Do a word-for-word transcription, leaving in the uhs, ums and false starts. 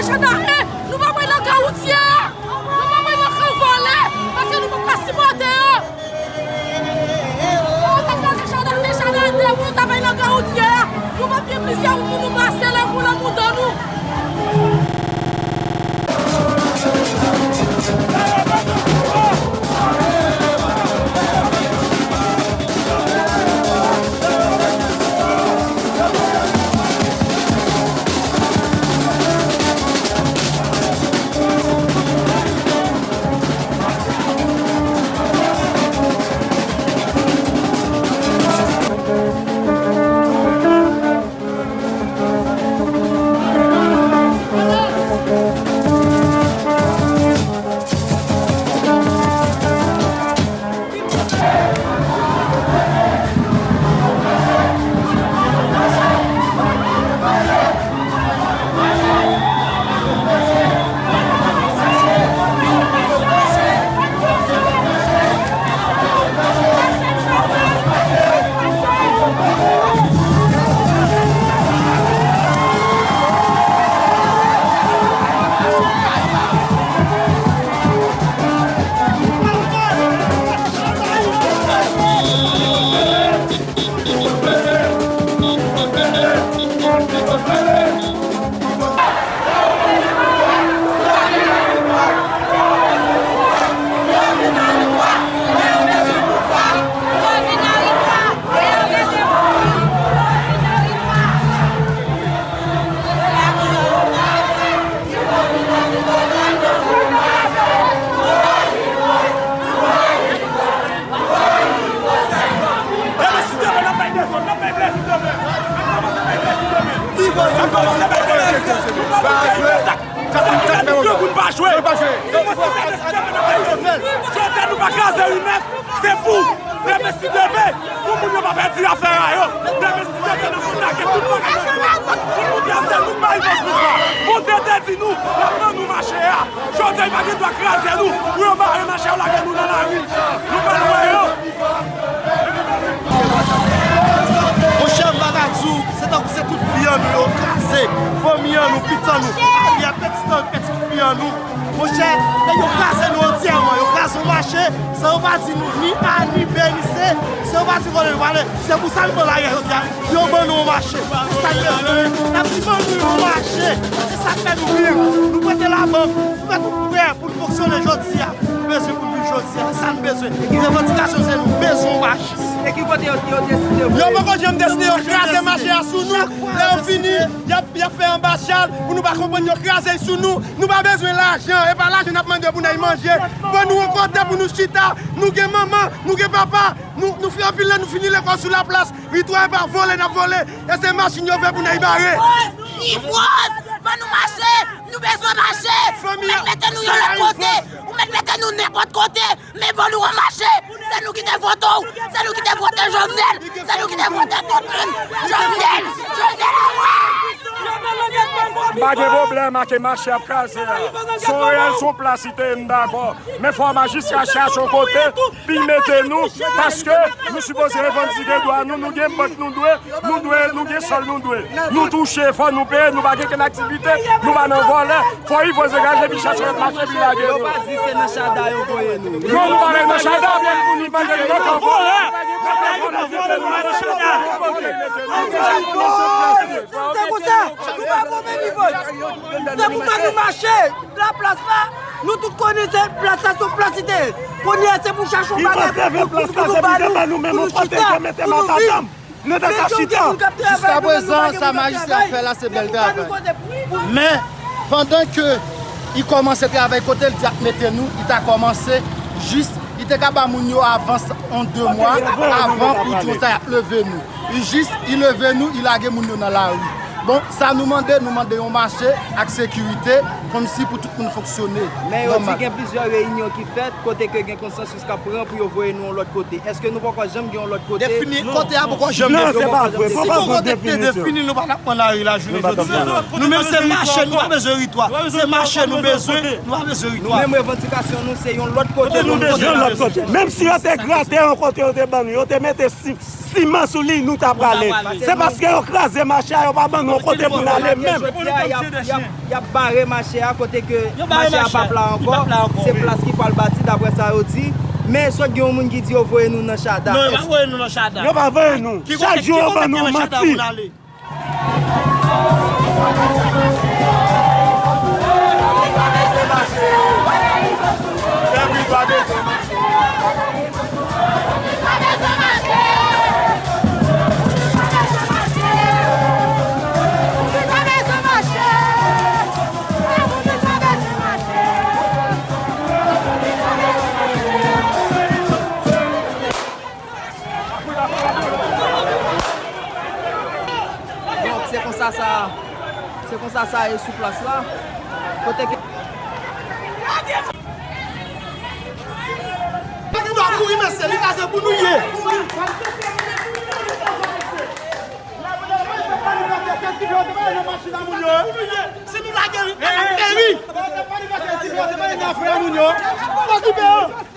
Chada, eh, nou pa pral nan ka woutyè a. Nou pa pral nan ka vòlè, paske nou pap ka sipòte yo. Ou ta pral nan chada, men chada de, ou ta pral nan ka woutyè a. Nou pap gen plizyè wout pou nou pase lè pou lanmou dan nou. Jodi a nou pa kraze U nèf, se pou demen si Dye vle, pou moun yo pa pèdi afè a yo. Demen si Dye vle, n ap atake tout bagay nan vil la. Pou nou kraze tout bay fòs nou fè. Pou tete di nou, l ap ban nou mache a. Jodi a, yo pa gen dwa kraze nou, pou yo mare mache a, lage nou nan lari. Nou pral wè yo. Monchè, m pa ka di w, se tankou se tout vi an nou yo kraze. Fanmi an nou, pitit an nou, y a pitit an, pitit fi an nou. Monchè, nèg yo kraze nou antyèman, yo kraze yon mache, san yo pa di nou ni A, ni B, ni C, san yo pa di vòlè, nou vòlè. Se pou sa nou pran lari a jodi a, pou yo ban nou yon mache. Se sa n bezwen, n ap di ban nou yon mache. Se sa k fè nou viv. Nou prete labank, nou fè tout prè pou n fonksyone jodi a. Nou bezwen pou n viv jodi a, se sa n bezwen. Revandikasyon se nou bezwen yon mache. E ki kote yo, yo deside voye nou? Yo poko janm deside, yo kraze mache a sou nou. Lè yo fini, y ap, y ap fè anbachal pou nou pa konprann, yo kraze sou nou. Nou pa bezwen lajan, e pa lajan n ap mande pou n al manje. Ban nou yon kote pou nou chita. Nou gen manman, nou gen papa. Nou, nou fè anpil lè nou fini lekòl sou laplas. Ritwa e pa vole n ap vole. E se machin yo fè pou n al bare. Yvos! Ban nou mache! Nou bezwen mache! Ou mèt mete nou yon lòt kote! Ou mèt mete nou nenpòt kote! Men ban nou yon mache! Se nou ki te vote w! Se nou ki te vote Jovenel! Se nou ki te vote tout moun! Jovenel! Jovenel anmwe! M pa gen pwoblèm ak mache ap kraze a. Se yon reyèl, se yon plas li te ye, m dakò. Men fò majistra chache yon kote pou l mete nou, paske nou sipoze revandike dwa nou, nou gen bank nou dwe, nou dwe, nou gen sòl nou dwe. Nou touche, fò nou peye, nou pa gen kenn aktivite, nou pa nan vòlè. Fò Yvos degaje, vin chache lòt mache, vin lage nou. Yo pa di se nan Chada yo voye nou. Non, nou pa nan Chada, men pou nou mande nou nan Kanfò. Se pou sa, nou pa move nivo. Se pou sa nou mache. Laplas la, nou tout konnen se plas la, se yon plas li te ye. Kounye a, se pou chache yon bagay pou, pou, pou nou ba nou, pou nou chita, pou nou viv. Nou te ka chita. Jiskaprezan, sa majistra ap fè la, se bèl travay. Men, pandan ke li kòmanse travay, kote l di ap mete nou, li ta kòmanse jis, li te ka ba moun yo avans yon de mwa avan pou di sa y ap leve nou. Li jis, li leve nou, li lage moun yo nan lari. Bon, sa nou mande, nou mande yon mache ak sekirite, kòmsi pou tout moun fonksyone nòmal. Men yo di gen plizyè reyinyon ki fèt, kote ke gen konsansis k ap pran pou yo voye nou yon lòt kote. Èske nou poko janm gen yon lòt kote? Defini, kote a poko janm defini. Non, se pa vre. Si poko te defini, nou pa t ap pran lari la jounen jodi a. Nou menm se mache, nou pa bezwen ritwa. Se mache nou bezwen, nou pa bezwen ritwa. Nou menm revandikasyon nou se yon lòt kote. Yon lòt kote. Menm si yo te grate yon kote yo te ban nou, yo te mete si Siman sou li, nou ta prale. Se paske yo kraze mache a, yo pa ban nou yon kote pou n ale menm. Jodi a, y ap, y ap, y ap bare mache a kote ke mache a p ap la ankò. Se plas ki pral bati, daprè sa yo di. Men sot gen yon moun ki di yo voye nou nan Chada. Non, yo pa voye nou nan Chada. Yo pa voye nou. Chak jou yo ban nou manti. Donk, se konsa sa, se konsa sa ye sou plas la. Kote ke. Pa gen dwa kouri, mesye, li kraze pou nou ye. Si nou lage li, n ap peri. Pa okipe yo.